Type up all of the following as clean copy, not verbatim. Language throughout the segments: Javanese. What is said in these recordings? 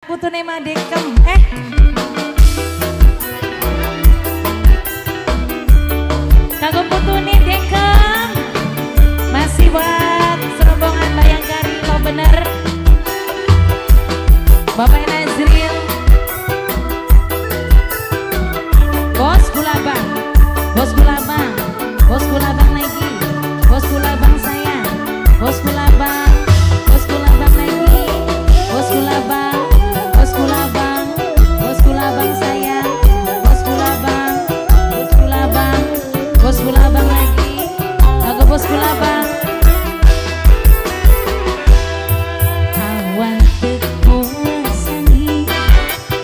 Putune Madekem. Kanggo putune Dekem. Masih buat serombongan Bayangkari mau bener. Bapak Nazril. Bos Gulabang. Bos Gulabang. Bos Gulabang lagi. Bos Gulabang sayang. Bos Gulabang. Bos Gulabang lagi. Bos Gulabang. Bos Gulabang. Bos Gulabang sayang. Bos Gulabang. Bos Gulabang. Bos Gulabang lagi. Lagu Bos Gulabang. Awan teko sangi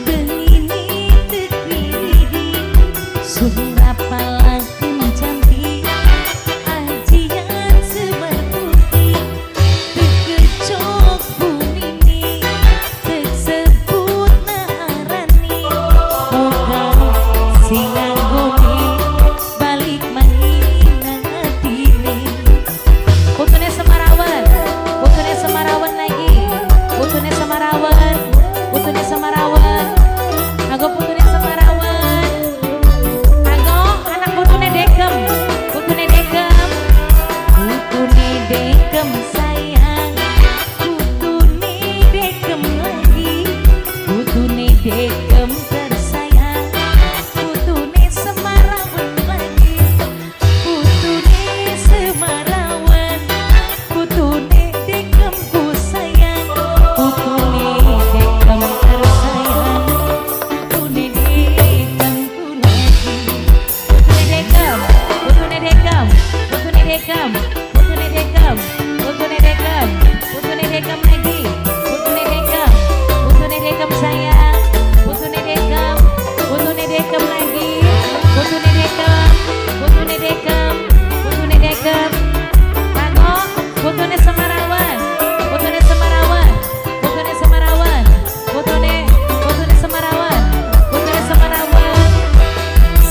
bengini tekwidi surapalaken cantik ajian Semar Putih tekecok bumini teksebut narani moga sing nganggone balik maning nang atine. Putune Semarawan, putune Semarawan lagi, putune Semarawan, putune Semarawan, aku putune Semarawan, aku anak putune Dekem, putune Dekem, putune Dekem sayang, putune Dekem lagi, putune Dekem tersayang, putune Semarawan lagi, putune Semarawan, putune Dekem ku sayang, putune Dekem tersayang, putune Dekem ku lagi, putune Dekem, putune Dekem, putune Dekem, putune Dekem, putune Dekem, putune Dekem lagi, putune Dekem, putune Dekem sayang, putune Dekem, putune Dekem lagi, putune Dekem, putune Dekem, putune Dekem, Kanggo putune Semarawan, putune Semarawan, putune Semarawan, putune putune Semarawan, putune Semarawan,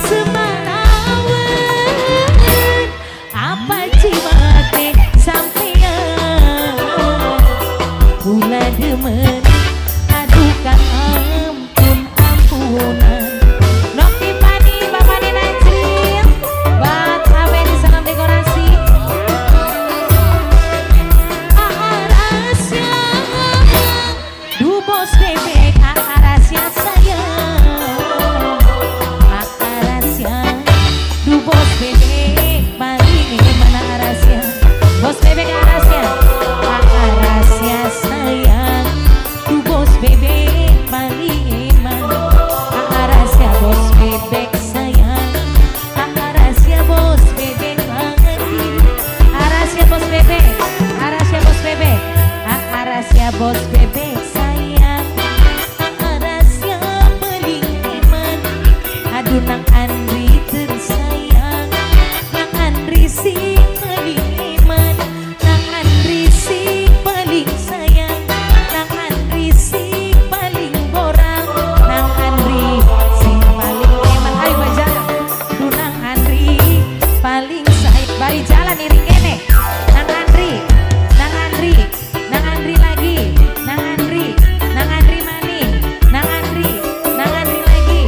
Semarawan, apa cimate sampean, kula demen adukan ampun ampunan. Nok Tiffany, Bapak Najril, Bat Aweni salam dekorasi. Arasya, du bos bebek, Arasya sayang, Arasya, du bos bebek, paling mana Arasya, bos bebek Arasya, Arasya sayang, du bos bebek paling mana, Arasya bos bebek sayang, Arasya bos bebek lagi, Arasya bos bebek, Arasya bos bebek, Arasya bos bebek sayang, Arasya paling iman, aduh nang Andri tersayang, nang Andri sing paling iman, nang Andri sing paling sayang, nang Andri sing paling borang, nang Andri sing paling iman. Ayo berjalan, duh nang Andri paling sayang, bari jalan iring kene, nang Andri, nang Andri, nang Andri lagi, nang Andri, nang Andri maning, nang Andri, nang Andri lagi,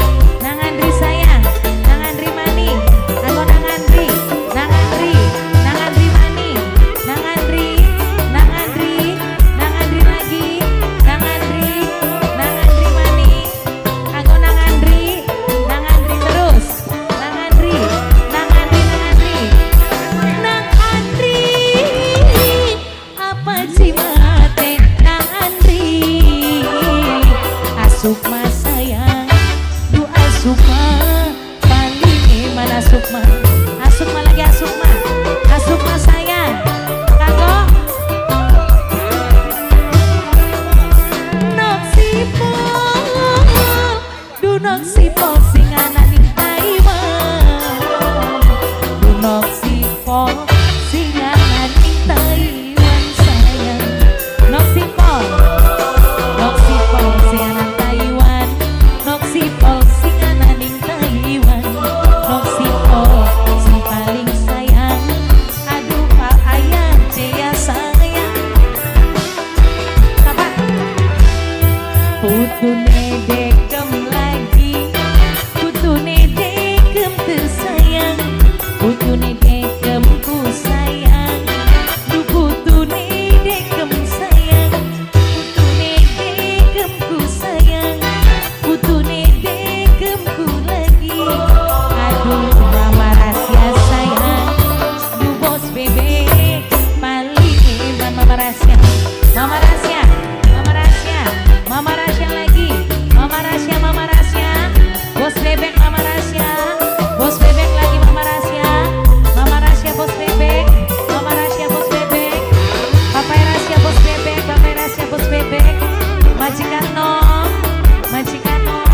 nang Andri sayang, nang Andri maning, aku nang Andri, nang Andri, nang Andri maning, nang Andri, nang Andri, nang Andri lagi, nang Andri, nang Andri maning, aku nang Andri, nang Andri terus, nang Andri, nang Andri, nang Andri, nang Andri, apa cimate nang Andri, Asukma sayang, du Asukma paling mana Asukma, Asukma lagi Asukma, Asukma sayang, kanggo Nok sipol, du nok sipol sing ana ning Taiwan, du nok sipol sing ana ning Taiwan sayang, nok sipol, nok sipol sing ana Taiwan, nok sipol sing ana ning Taiwan, nok sipol sing paling sayang, aduh Pak Ayah Jaya sayang, Bapak. Putune Putune dekem lagi, putune dekem tersayang, putune dekem ku sayang. Du putune dekem sayang, putune dekem ku sayang, putune dekem ku lagi. Aduh, Mama Rasya sayang, du Bos Bebek paling hebat. Mama Rasya, Mama Rasya, Mama Rasya, Mama Rasya lagi, Mama Rasya, Mama Rasya, Bos Bebek, Mama Rasya, Bos Bebek lagi, Mama Rasya, Mama Rasya, Bos Bebek, Mama Rasya, Bos Bebek, Papa Rasya, Bos Bebek, Papa Rasya, Bos Bebek, majikan nom, majikan nom,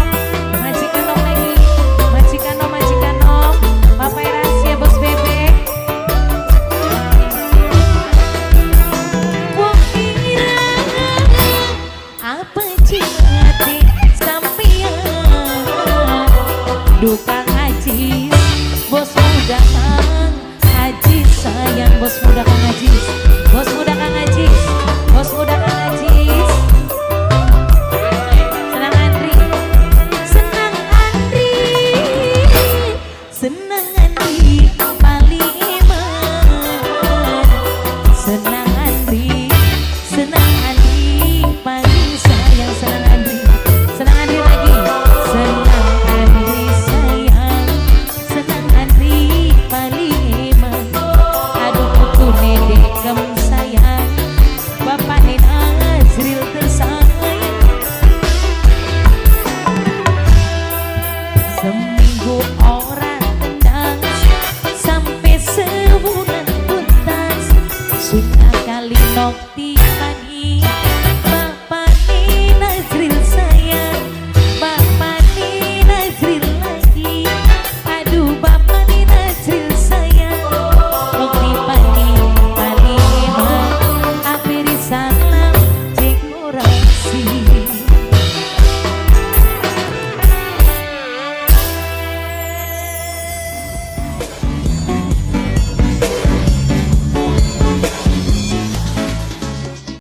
majikan nom lagi, majikan nom, majikan nom, Papa Rasya, Bos Bebek. Wong ireng apa jilate sampeyan duka.